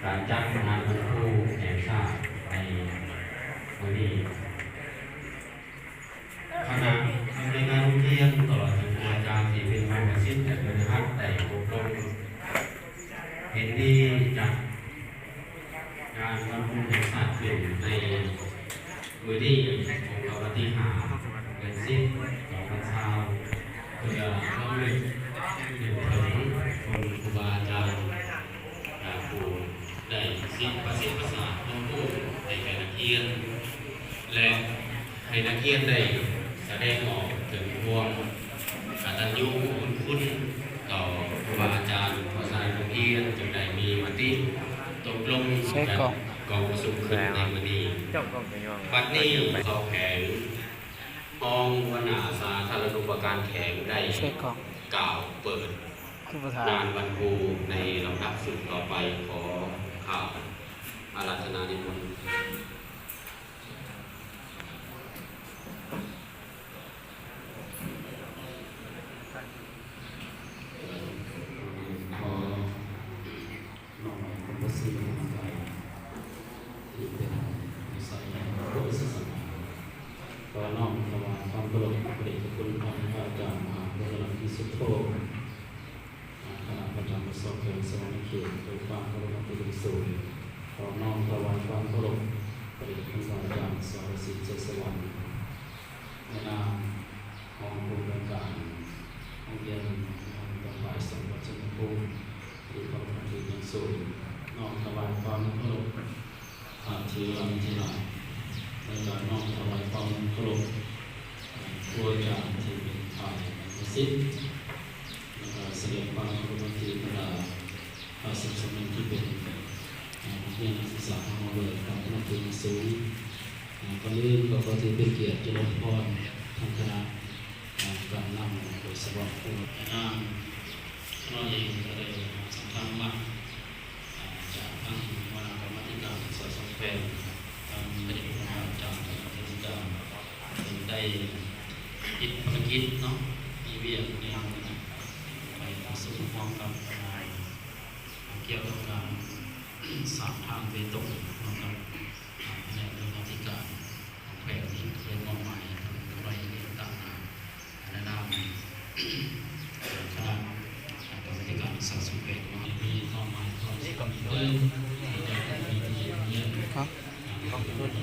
ການຈັດງານວັນຄູແຫ່ງຊາດໃນມື້ນີ້ ຄະນະອຳນວຍການໂຮງຮຽນ ຕະຫຼອດເຖິງຄູອາຈານທີ່ເປັນໝໍພາສິດ ແລະ ເປັນອາຫານໄດ້ອົບລົມ ເຫັນດີຈັດງານວັນຄູແຫ່ງຊາດຂຶ້ນໃນມື້ນີ້ ວັນທີຫ້າ ເດືອນສິບ ສອງພັນຊາວ ເພື່ອລຳລຶກນຶກເຖິງຄຸນຄູບາອາຈານ ແລະ ຜູ້ໄດ້ສິນປະສິດປະສານຄວາມຮູ້ໃຫ້ແກ່ນັກຮຽນ ແລະ ໃຫ້ນັກຮຽນໄດ້ສະແດງອອກເຖິງຄວາມກະຕັນຍູບຸນຄຸນຕໍ່ຄູບາອາຈານ ເພາະສະນັ້ນໂຮງຮຽນຈຶ່ງໄດ້ມີມະຕິຕົກລົງຈັດກອງປະຊຸມຂຶ້ນໃນມື້ນີ້. ບັດນີ້ເຂົ້າແຂວງ ຮອງຫົວໜ້າສາທາລະນູປະການແຂວງໄດ້ກ່າວເປີດງານວັນຄູໃນລຳດັບສືບຕໍ່ໄປ. ຂໍກ່າວອາລາທະນານິມົນ. ຂໍນ້ອມນຳພະສີລັງກາ ທີ່ເປັນວິໄສທາງພຸດທະສາສະໜາ ຂໍນ້ອມຖວາຍຄວາມເຄົາລົບພະເດດພະຄຸນພະອາຈານມະຫາໂພດາລາມ ທີ່ສຸດໂທ ຄະນະປະຈຳສອບແຂວງສະຫວັນນະເຂດ ດ້ວຍຄວາມເຄົາລົບນັບຖືຢ່າງສູງ. ຂໍນ້ອມຖວາຍຄວາມເຄົາລົບພະເດດພະຄຸນພະອາຈານ ສອລະສີ ໄຊສະຫວັນ ໃນນາມຮອງຜູ້ອຳນວຍການໂຮງຮຽນມັດທະຍົມປາຍສົງ ວັດໄຊຍະພູມ ທີ່ເຄົາລົບນັບຖືຢ່າງສູງ. ນ້ອມຖວາຍຄວາມເຄົາລົບພະເຖລານຸເຖລະ ແລະ ກໍນ້ອມຖວາຍຄວາມເຄົາລົບຄູອາຈານທີ່ເປັນຝ່າຍປະສິດ ແລະ ກໍສະແດງຄວາມເຄົາລົບນັບຖືບັນດາພະສົງສາມະເນນທີ່ເປັນນັກຮຽນນັກສຶກສາຂອງເຮົາ ດ້ວຍຄວາມເຄົາລົບຢ່າງສູງ. ກ່ອນອື່ນກໍຂໍຖືເປັນກຽດຈະເລີນພອນທາງຄະນະ ການນຳໂດຍສະເພາະຜູ້ນຳຂອງເຮົາເອງກໍໄດ້ຮັບສັງຄານຸມັດ ຈາກທາງຫົວໜ້າກຳມາທິການສຶກສາສັງຄົມແຂວງ ທາງພະເດດພະຄຸນອາຈານ ເຈົ້າໜ້າທີ່ການ ເພິ່ນໄດ້ຕິດພາລະກິດເນາະ ມີວຽກໃນມື້ນັ້ນ ໄປປະຊຸມຮ່ວມກັບ ກ່ຽວກັບການສ້າງທາງເບຕົງເນາະ ກັບພະແນກໂຍທາທິການຂອງແຂວງ ທີ່ເພິ່ນໄດ້ມອບໝາຍໃຫ້ເພິ່ນໄວ້ເຮັດຕາມໜ້າ ໃນນາມຄະນະກຳມາທິການສຶກສາສັງຄົມແຂວງ ເຮົາມີຄວາມໝາຍຄວາມສຳຄັນເດີ ທີ່ຈະເປັນພິທີຮຽນ ເອີ ຂ້ອຍ ຂ້ອຍ ຂ້ອຍ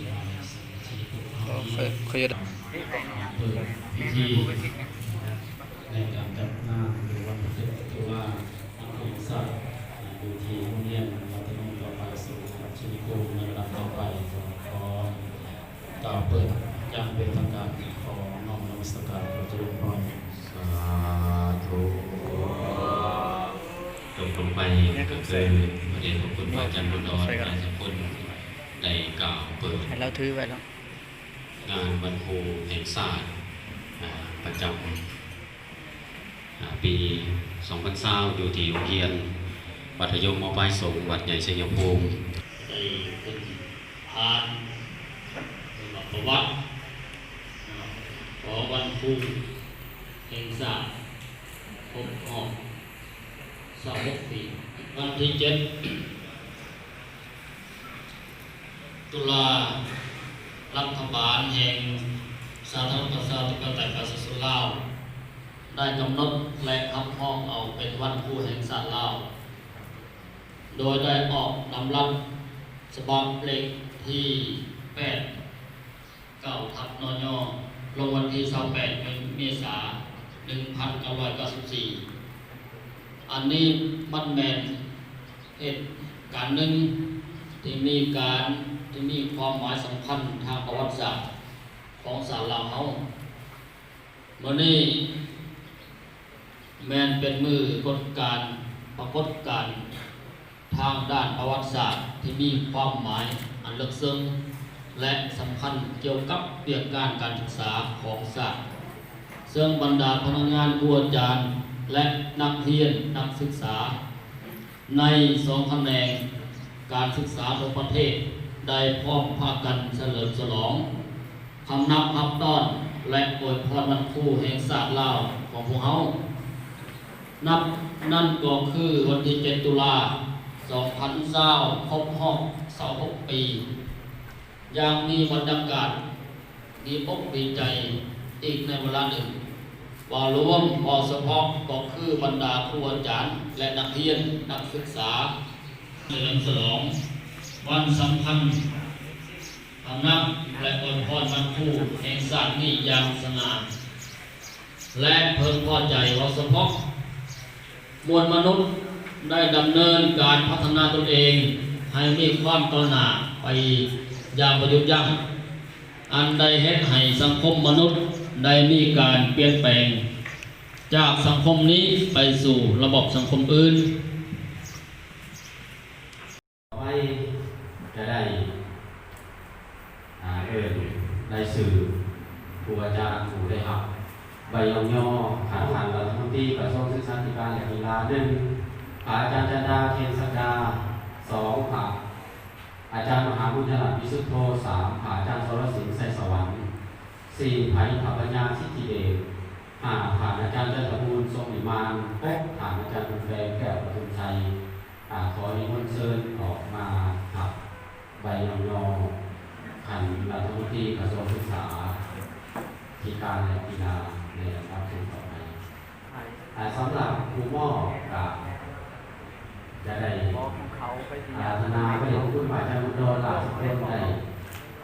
ເປີດພິທີໃນການຈັດງານໃນວັນທີເຈັດ ຕຸລາ ນັກຮຽນສາດ ຢູ່ທີ່ໂຮງຮຽນມັດທະຍົມປາຍສົງ ວັດໄຊຍະພູມ ໃນລຳດັບຕໍ່ໄປ. ຂໍ ຂໍກ່າວເປີດຢ່າງເປັນທາງການ. ຂໍນ້ອມນະມັດສະການ ຂໍຈະເລີນພອນ. ສາທຸ. ຈົບລົງໄປກໍຄືພະເດດພະຄຸນພະອາຈານບຸນດອນ ນາຍສະກຸນ ໄດ້ກ່າວເປີດ ໃຫ້ລາວຖືໄວ້ເນາະ ງານວັນຄູແຫ່ງຊາດ ອາ ປະຈຳ ອາ ປີສອງພັນຊາວ ຢູ່ທີ່ໂຮງຮຽນມັດທະຍົມ ມ.ປາຍສົງ ວັດໃຫຍ່ໄຊຍະພູມ ໄດ້ຂຶ້ນຜ່ານ ເອີ້ນວ່າປະຫວັດຂອງວັນຄູແຫ່ງຊາດ ຄົບຮອບຊາວຫົກປີ. ວັນທີເຈັດ ຕຸລາ ລັດຖະບານແຫ່ງສາທາລະນະລັດປະຊາທິປະໄຕປະຊາຊົນລາວ ໄດ້ກຳນົດ ແລະ ຮັບຮອງເອົາເປັນວັນຄູແຫ່ງຊາດລາວ ໂດຍໄດ້ອອກດຳລັດສະບັບເລກທີແປດ ເກົ້າທັບ ນຍ ລົງວັນທີຊາວແປດ ເມສາ ໜຶ່ງພັນເກົ້າຮ້ອຍເກົ້າສິບສີ່. ອັນນີ້ມັນແມ່ນເຫດການໜຶ່ງທີ່ມີການ ທີ່ມີຄວາມໝາຍສຳຄັນທາງປະຫວັດສາດຂອງຊາດລາວເຮົາ. ມື້ນີ້ແມ່ນເປັນມື້ກົດການ ປາກົດການທາງດ້ານປະຫວັດສາດທີ່ມີຄວາມໝາຍອັນເລິກເຊິ່ງ ແລະ ສຳຄັນກ່ຽວກັບວຽກງານການສຶກສາຂອງຊາດ, ເຊິ່ງບັນດາພະນັກງານ, ຄູອາຈານ ແລະ ນັກຮຽນນັກສຶກສາ ໃນສອງຂະແໜງການສຶກສາທົ່ວປະເທດ ໄດ້ພ້ອມພາກັນສະເຫຼີມສະຫຼອງຄຳນັບຮັບຕ້ອນ ແລະ ອວຍພອນວັນຄູແຫ່ງຊາດລາວຂອງພວກເຮົາ. ນັບນັ້ນກໍຄືວັນທີເຈັດ ຕຸລາ ສອງພັນ ພັນຊາວ ຄົບຮອບຊາວຫົກປີ ຢ່າງມີບັນຍາກາດດີອົກດີໃຈອີກໃນວາລະໜຶ່ງ. ເວົ້າລວມ, ເວົ້າສະເພາະ ກໍຄືບັນດາຄູອາຈານ ແລະ ນັກຮຽນນັກສຶກສາ ສະເຫຼີມສະຫຼອງວັນສຳຄັນ ທຳນັບ ແລະ ອວຍພອນວັນຄູແຫ່ງຊາດນີ້ຢ່າງສະຫງ່າ ແລະ ເພິ່ງພໍໃຈເວົ້າສະເພາະ ມວນມະນຸດໄດ້ດຳເນີນການພັດທະນາຕົນເອງໃຫ້ມີຄວາມກ້າວໜ້າໄປຢ່າງບໍ່ຢຸດຢັ້ງ, ອັນໄດ້ເຮັດໃຫ້ສັງຄົມມະນຸດໄດ້ມີການປ່ຽນແປງຈາກສັງຄົມນີ້ໄປສູ່ລະບອບສັງຄົມອື່ນ. ໄປຈະໄດ້ ອ່າ ເອີ້ນລາຍຊື່ຄູອາຈານຜູ້ໄດ້ຮັບໃບຍ້ອງຍໍ ຂັ້ນທ່ານລັດຖະມົນຕີກະຊວງສຶກສາທິການ ແລະ ກິລາ ໜຶ່ງ ພະອາຈານ ຈັນດາ ເຄນສັກດາ, ສອງ ພະອາຈານ ມະຫາບຸນຍະລັດ ວິສຸດໂທ, ສາມ ພະອາຈານ ສອລະສິງ ໄຊສະຫວັນ, ສີ່ ໄພ ພະປັນຍາ ສິດທິເດດ, ຫ້າ ທ່ານອາຈານ ຈັນທະບູນ ສົມວິມານ, ຫົກ ທ່ານອາຈານ ບຸນແບງ ແກ້ວປະທຸມໄຊ. ອາ ຂໍນິມົນເຊີນອອກມາຮັບໃບຍ້ອງຍໍ ຂັ້ນລັດຖະມົນຕີກະຊວງສຶກສາທິການ ແລະ ກິລາ ໃນລຳດັບຕໍ່ໄປ. ອາ ສຳລັບຜູ້ມອບກະຈະໄດ້ ອາ ທະນາພະເດດພະຄຸນພະອາຈານບຸນດອນ ຫຼ້າສະກົນ ໄດ້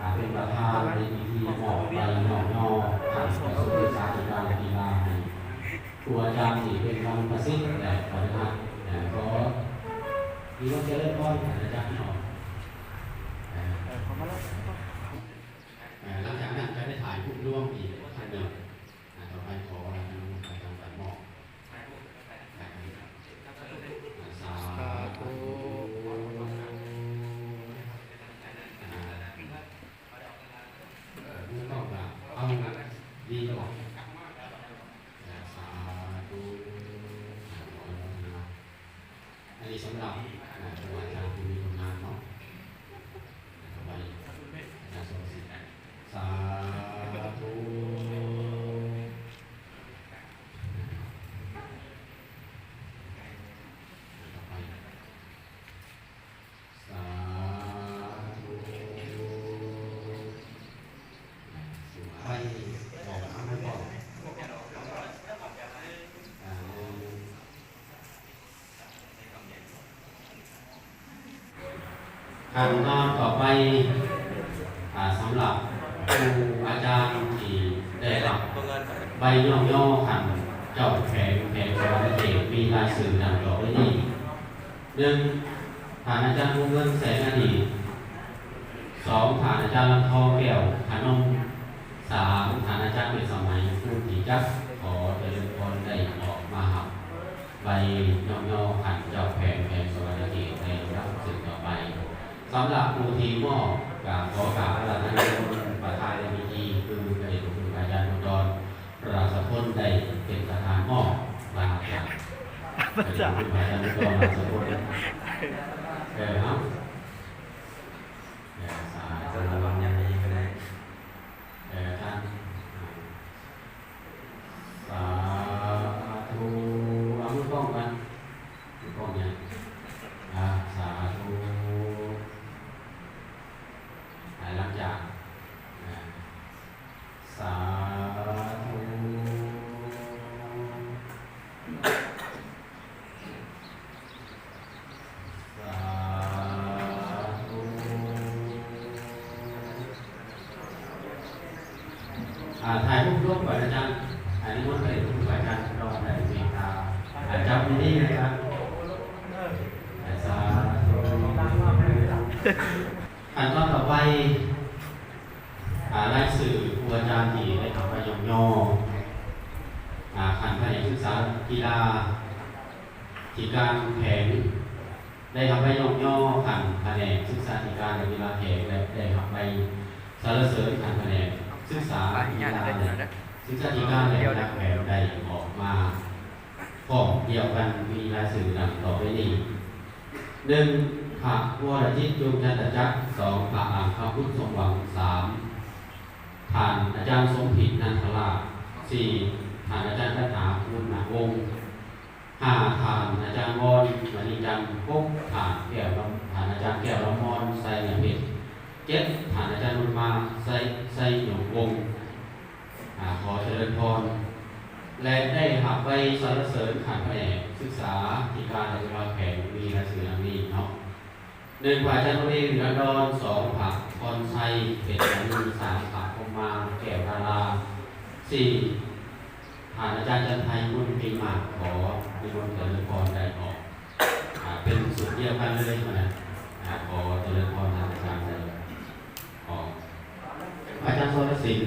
ອາ ເປັນປະທານໃນພິທີມອບໃບຍ້ອງຍໍ ຂັ້ນກະຊວງສຶກສາທິການ ແລະ ກິລາ ໃຫ້ຄູອາຈານທີ່ເປັນບັນພະສິດ ແລະ ປະລິຫານ. ຂໍ ມີຄວາມຈະເລີນພອນ ອາຈານເນາະ. ຫຼັງຈາກນັ້ນຈະໄດ້ຖ່າຍຮູບລວມອີກຄັ້ງໜຶ່ງ. ຕໍ່ໄປຂໍອາຈານອາຈານມອບ. ສາທຸ. ເອີ ເອົາດີກ່ອນ. ສາທຸ. ອັນນີ້ສຳລັບ ອາ ຄູອາຈານຜູ້ມີຄຸນນາມເນາະ. ຕໍ່ໄປ ອາຈານສົມສິດ. ສາທຸ. ຕໍ່ໄປ. ສາທຸ. ໄປ ອອກມາກ່ອນ. ອາ ຂັ້ນຕອນຕໍ່ໄປ ອາ ສຳລັບຄູອາຈານທີ່ໄດ້ຮັບໃບຍ້ອງຍໍຂັ້ນເຈົ້າແຂວງ ແຂວງສະຫວັນນະເຂດ ມີລາຍຊື່ດັ່ງຕໍ່ໄປນີ້. ໜຶ່ງ ທ່ານອາຈານວົງເງິນ ແສງອະດີດ. ສອງ ທ່ານອາຈານລຳທອງ ແກ້ວພະນົມ. ສາມ ທ່ານອາຈານເປັນສະໄໝ ພູນທີ່ຈັກ. ຂໍຈະເລີນພອນໄດ້ອອກມາຮັບໃບຍ້ອງຍໍຂັ້ນເຈົ້າແຂວງ ແຂວງສະຫວັນນະເຂດ ໃນລຳດັບສືບຕໍ່ໄປ. ສຳລັບຜູ້ທີ່ມອບ ກະຂໍກາບອາລາທະນາຄຸນປະທານໃນພິທີ ຄືພະເດດພະຄຸນອາຈານບຸນດອນ ລາສະພົນ ໄດ້ເປັນປະທານມອບ ລາຊະ ພະເດດພະຄຸນອາຈານບຸນດອນ ລາສະພົນ. ເອີ ເອົາ. ເອີ ສາທຸ. ເອີ ທ່ານ ສາທຸ. ເອົາມືກ້ອງກັນ ມືກ້ອງຫຍັງ? ອາ ສາທຸ. ອາ ຫຼັງຈາກ ອາ ສາທຸ. ສາທຸ. ອາ ຖ່າຍຮູບລວມກ່ອນອາຈານ. ອາ ນິມົນພະເດດພະຄຸນອາຈານດອນ ໄດ້ເມດຕາ ອາ ຈັບດີໆນະຄັບ. ອາ ສາທຸ. ຂັ້ນຕອນຕໍ່ໄປ ອາ ລາຍຊື່ຄູອາຈານທີ່ໄດ້ຮັບໃບຍ້ອງຍໍ ອາ ຂັ້ນພະແນກສຶກສາກິລາທິການແຂວງ ໄດ້ຮັບໃບຍ້ອງຍໍຂັ້ນພະແນກສຶກສາທິການ ແລະ ກິລາແຂວງ ແລະ ໄດ້ຮັບໃບສັນລະເສີນຂັ້ນພະແນກສຶກສາກິລາ ແລະ ສຶກສາທິການ ແລະ ກິລາແຂວງ ໄດ້ອອກມາ ພ້ອມດຽວກັນ ມີລາຍຊື່ດັ່ງຕໍ່ໄປນີ້. ໜຶ່ງ ພະວໍລະຈິດ ຈຸງຈັນຕະຈັກ. ສອງ ພະອັງຄະບຸດ ສົມຫວັງ. ສາມ ທ່ານອາຈານສົມພິດ ນັນທະລາດ. ສີ່ ທ່ານອາຈານກັນຫາ ຄູນນະວົງ. ຫ້າ ທ່ານອາຈານວອນ ມະນີຈັນ. ຫົກ ທ່ານແກ້ວລຳ ເຈັດ ທ່ານອາຈານບຸນມາ ໄຊ ໄຊຍົງວົງ ອາ ຂໍຈະເລີນພອນ ແລະ ໄດ້ຮັບໃບສັນລະເສີນຂັ້ນພະແນກສຶກສາທິການ ແລະ ວາງແຜນ ມີລາຍຊື່ດັ່ງນີ້ເນາະ. ໜຶ່ງ ພະອາຈານທອງດີ ວິລັນດອນ, ສອງ ພະພອນໄຊ ເພັດຈານີ, ສາມ ພະພົມມາ ແກ້ວດາລາ, ສີ່ ທ່ານອາຈານຈັນໄພ ບຸນປີມາກ ຂໍນິມົນຈະເລີນພອນໄດ້ອອກ ອາ ເປັນຊຸດດຽວກັນເລີຍຫັ້ນນະ ອາ ຂໍຈະເລີນພອນທ່ານອາຈານໄດ້ອອກ. ອາຈານສອນລະສິນ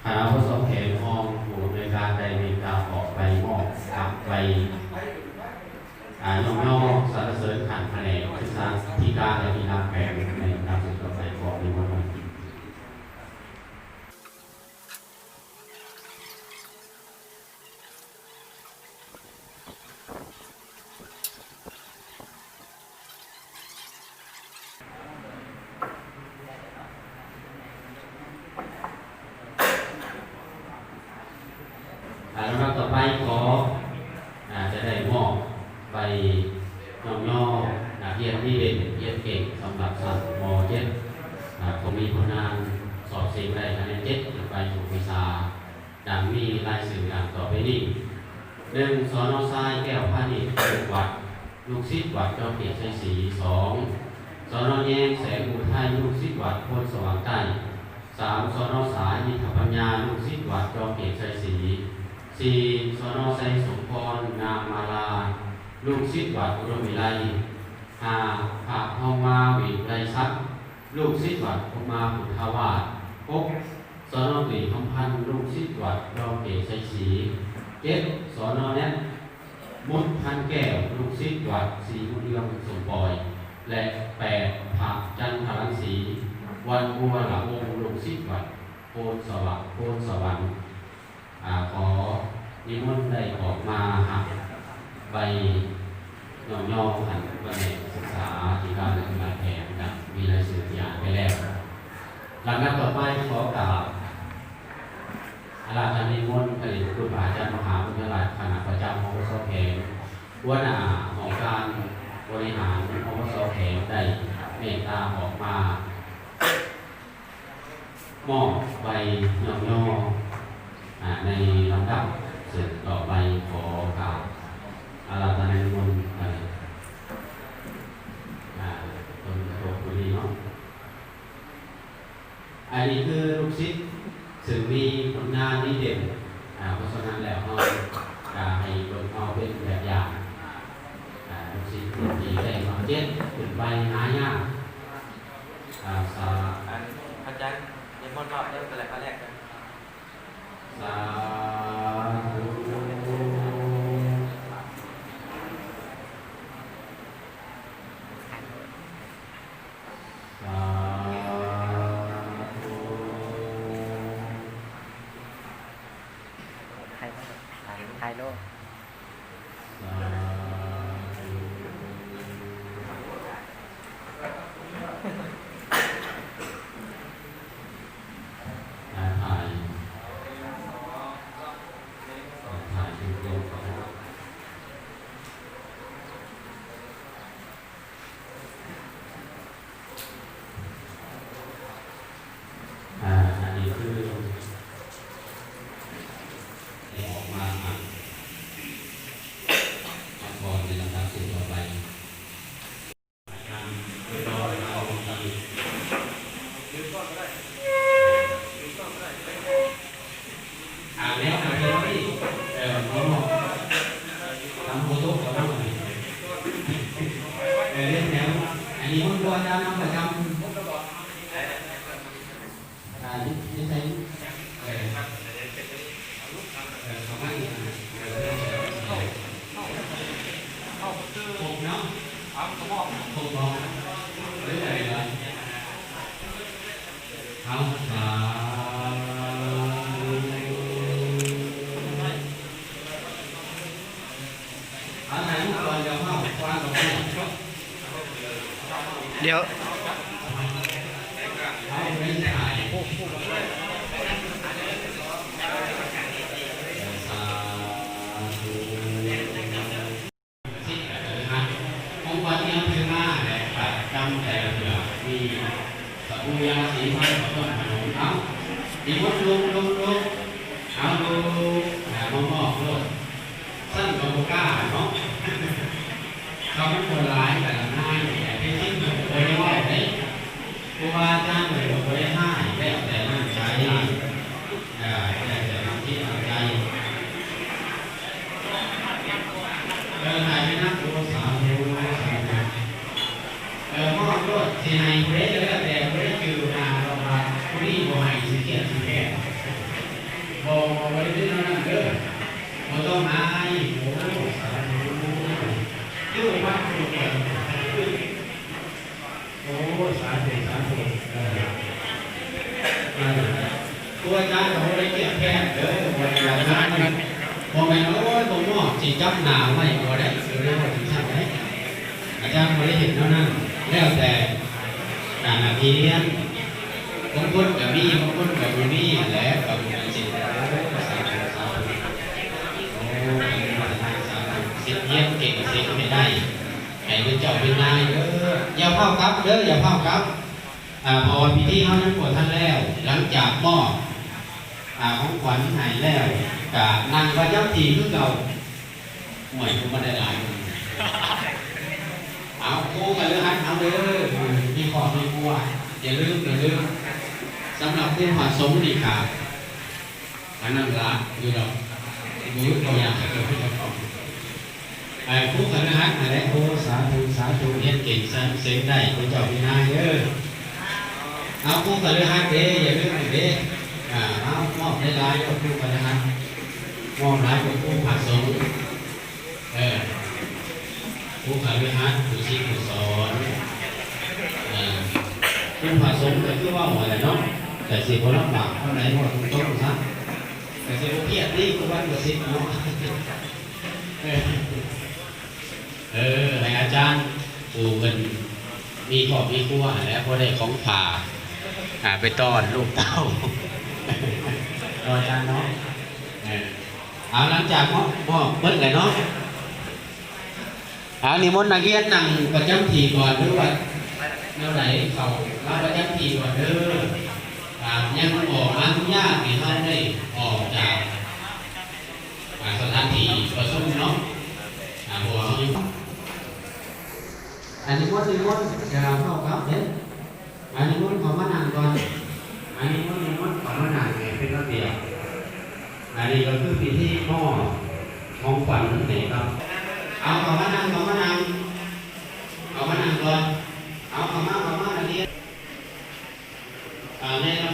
ຄະນະ ອພສ ແຂວງ ຮອງຜູ້ອຳນວຍການ ໄດ້ເມດຕາອອກໃບມອບກັບໃບ ອາ ຍ້ອງຍໍສັນລະເສີນຂັ້ນພະແນກສຶກສາທິການ ແລະ ກິລາແຂວງ ໃນລຳດັບສືບຕໍ່ໄປ ຂໍນິມົນ. ອາ ລຳດັບຕໍ່ໄປ ຂໍ ອາ ຈະໄດ້ມອບໃບຍ້ອງຍໍນັກຮຽນດີເດັ່ນຮຽນເກັ່ງສຳລັບຊັ້ນ ມໍເຈັດ ອາ ຜູ້ມີຜົນງານສອບເສັງໄດ້ຄະແນນເຈັດຂຶ້ນໄປທຸກວິຊາ ດັ່ງມີລາຍຊື່ດັ່ງຕໍ່ໄປນີ້. ໜຶ່ງ ສນ ຊາຍ ແກ້ວພານິດ ລູກວັດ ລູກສິດວັດຈອມເກດໄຊສີ. ສອງ ສນ ແຍງ ແສງອຸໄທ ລູກສິດວັດໂພນສະຫວ່າງໃຕ້. ສາມ ສນ ສາຍ ມິດທະປັນຍາ ລູກສິດວັດຈອມເກດໄຊສີ. ສີ່ ສນ ໄຊສົມພອນ ງາມມາລາ ລູກສິດວັດອຸດົມວິໄລ. ຫ້າ ພະທອງມາ ວິໄລສັກ ລູກສິດວັດພົມມາພຸດທາວາດ. ຫົກ ສນ ຕຸ້ຍ ຄຳພັນ ລູກສິດວັດດອນເກດໄຊສີ. ເຈັດ ສນ ແນັດ ມຸດ ພັນແກ້ວ ລູກສິດວັດສີບຸນເຮືອງສົມປອຍ ແລະ ແປດ ພະຈັນທະລັງສີ ວັນບົວລະວົງ ລູກສິດວັດໂພນສະຫວັນ ໂພນສະຫວັນ. ອາ ຂໍນິມົນໄດ້ອອກມາຮັບໃບຍ້ອງຍໍຂັ້ນພະແນກສຶກສາທິການ ແລະ ກິລາແຂວງ ດັ່ງມີລາຍຊື່ທີ່ອ່ານໄປແລ້ວ. ລຳດັບຕໍ່ໄປ ຂໍກາບອາລາທະນິມົນ ພະເດດພະຄຸນພະອາຈານມະຫາບຸນຍະລັດ ຄະນະປະຈຳ ອພສ ແຂວງ ຫົວໜ້າຫ້ອງການບໍລິຫານ ອພສ ແຂວງ ໄດ້ເມດຕາອອກມາ ມອບໃບຍ້ອງຍໍ ອາ ໃນລຳດັບເຊິ່ງຕໍ່ໄປ ຂໍກາບອາລາທະນານິມົນ ອາ ອາ ຄົນໂຕຜູ້ນີ້ເນາະ. ອັນນີ້ຄືລູກສິດເຊິ່ງມີຜົນງານດີເດັ່ນ ອາ ເພາະສະນັ້ນແລ້ວເຮົາກະໃຫ້ເບິ່ງເຮົາເປັນແບບຢ່າງ ອາ ລູກສິດທີ່ໄດ້ມາເຈັດຂຶ້ນໄປຫາຍາກ. ອາ ສາ ອັນ ພະອາຈານນິມົນມອບເດີ ແລະ ມາແລກກັນ. ສາທຸ ສາທຸ. ຖ່າຍ ຖ່າຍ ຖ່າຍໂລດ. ອາ ອັນນີ້ຄືໄດ້ອອກມາ ອາ ພັກຜ່ອນໃນລຳດັບສືບຕໍ່ໄປ. ອ່າ ແລ້ວ ເອີ ບໍ່ ທຳໂຄສົກ ກໍນຳ ອັນນີ້ ເອີ ເລື່ອງແຖວ ອັນນີ້ ມັນບໍ່ຈະນຳປະຈຳ ອ່າ ຢູ່ ຢູ່ໃສ ເອີ ເອີ ປະມານນີ້ນະ ເອີ ຄົບເນາະ ຄົບເນາະ ເອີ ໄດ້ລະ ເອົາ ສາທຸ. ດຽວ ຂອງວັດທີ່ເຮົາຖືມາແຫຼະ ປະຈຳແຕ່ລະເທື່ອ ມີ ສະບູຢາສີຟັນ ເຂົ້າຕົ້ມຂະໜົມ ເອົາ ນິມົນລຸກ ລຸກ ລຸກ ເອົາ ລຸກ ອ່າ ມາມອບໂລດ. ຊັ້ນກໍບໍ່ກ້າເນາະ ຄຳມັນບໍ່ຫຼາຍກັນນາຍ ແຕ່ທີ່ຈິງເພິ່ນກໍບໍ່ໄດ້ເວົ້າເດ້ ຄູບາອາຈານເພິ່ນກໍບໍ່ໄດ້ຮ້າຍ ແລ້ວແຕ່ນ້ຳໃຈ ອ່າ ແລ້ວແຕ່ນ້ຳຈິດນ້ຳໃຈ. ເອີ ໃຫ້ໄປນຳ ໂອ ສາທຸ ສາທຸ. ເອີ ມອບໂລດ ຊິໃຫ້ຜູ້ໃດກໍແລ້ວແຕ່ ຜູ້ໃດຈື່ໜ້າດອກວ່າ ຜູ້ນີ້ບໍ່ໃຫ້ ຊິຄຽດຊິແຄ້ນ ບໍ່ ບໍ່ ບໍ່ໄດ້ເປັນແນວນັ້ນເດີ ບໍ່ຕ້ອງອາຍ. ໂອ້ ສາທຸ ຄືວ່າ ໂອ້ ສາທຸ ສາທຸ. ເອີ ເອີ ຄູອາຈານກໍບໍ່ໄດ້ຄຽດແຄ້ນເດີ ບໍ່ແມ່ນວ່າ ບໍ່ແມ່ນ ໂອ້ຍ ບໍ່ມອບ ຊິຈັບໜ້າໄວ້ບໍ່ໄດ້ ຊິໄດ້ເວົ້າຈັ່ງຊັ້ນເດ້. ອາຈານບໍ່ໄດ້ເຮັດແນວນັ້ນ ແລ້ວແຕ່ການນັກຮຽນ ບາງຄົນກໍມີ ບາງຄົນກໍບໍ່ມີຫັ້ນແຫຼະ ກໍມີສິດ ສາທຸ ສາທຸ. ໂອ້ ອະນຸໂມທະນາ ສາທຸ ສິດຮຽນເກັ່ງ ສິດເຮັດໄດ້ ໃຫ້ເປັນເຈົ້າເປັນນາຍເດີ ຢ່າຟ້າວກັບເດີ ຢ່າຟ້າວກັບ ອ່າ ເພາະວ່າພິທີເຮົາຍັງບໍ່ທັນແລ້ວ ຫຼັງຈາກມອບ ອ່າ ຂອງຂວັນໃຫ້ແລ້ວ ກະນັ່ງປະຈຳທີ່ຄືເກົ່າ. ໂອ້ຍ ບໍ່ໄດ້ຫຼາຍ ເອົາ ຄູຄະລືຫັດເຮົາເດີ ມີຄອບມີຄົວ ຢ່າລືມ ຢ່າລືມ ສຳລັບຄູພະສົງນີ້ກະ ອັນນັ້ນລະຢູ່ດອກ ບໍ່ຢຸດບໍ່ຫຍັງ ໃຫ້ຄູຄະລືຫັດຫັ້ນແຫຼະ. ໂອ ສາທຸ ສາທຸ ຮຽນເກັ່ງສັນເສັງໄດ້ ເປັນເຈົ້າເປັນນາຍເດີ. ເອົາ ຄູຄະລືຫັດເດ້ ຢ່າລືມເດ້. ອ່າ ເອົາ ມອບຫຼາຍໆ ເດີ ຄູຄະລືຫັດ ມອບຫຼາຍກວ່າຄູພະສົງ. ເອີ ຄູຄະລືຫັດ ຄູສິດຄູສອນ ເອີ ຄູພະສົງກໍຄືເວົ້າຫັ້ນແຫຼະເນາະ ກໍຊິບໍ່ລຳບາກປານໃດ ເວົ້າຕົງໆ ຊະ ກໍຊິບໍ່ຄຽດຕິ ຄູວັດ ຄູສິດເນາະ. ເອີ ເອີ ໃຫ້ອາຈານຜູ້ເພິ່ນມີຄອບມີຄົວຫັ້ນແຫຼະ ພໍໄດ້ຂອງຝາກ ອ່າ ໄປຕ້ອນລູກເຕົ້າ ເນາະ ອາຈານເນາະ. ເອີ ເອົາ ຫຼັງຈາກມອບ ມອບເບິດແລ້ວເນາະ ເອົາ ນິມົນນັກຮຽນນັ່ງປະຈຳທີ່ກ່ອນ ຫຼືວ່າແນວໃດ ເຂົ້າມາປະຈຳທີ່ກ່ອນເດີ. ອ່າ ຍັງບໍ່ອະນຸຍາດໃຫ້ເຮົາໄດ້ອອກຈາກ ອ່າ ສະຖານທີ່ປະຊຸມເນາະ ອ່າ ເພາະວ່າເຮົາຍັງ ອັນນີ້ໝົດ ນິມົນ ຢ່າເວົ້າກັບເດ້. ອັນນີ້ ນິມົນເຂົ້າມານັ່ງກ່ອນ ອັນນີ້ ນິມົນ ນິມົນເຂົ້າມານັ່ງໃຫ້ເປັນລະບຽບ. ອັນນີ້ກໍຄືພິທີມອບຂອງຂວັນໃຫ້ກັບ ເອົາ ເຂົ້າມານັ່ງ ເຂົ້າມານັ່ງ ເຂົ້າມານັ່ງກ່ອນ ເອົາ ເຂົ້າມາ ເຂົ້າມາ ນັກຮຽນ ອ່າ ໃນລ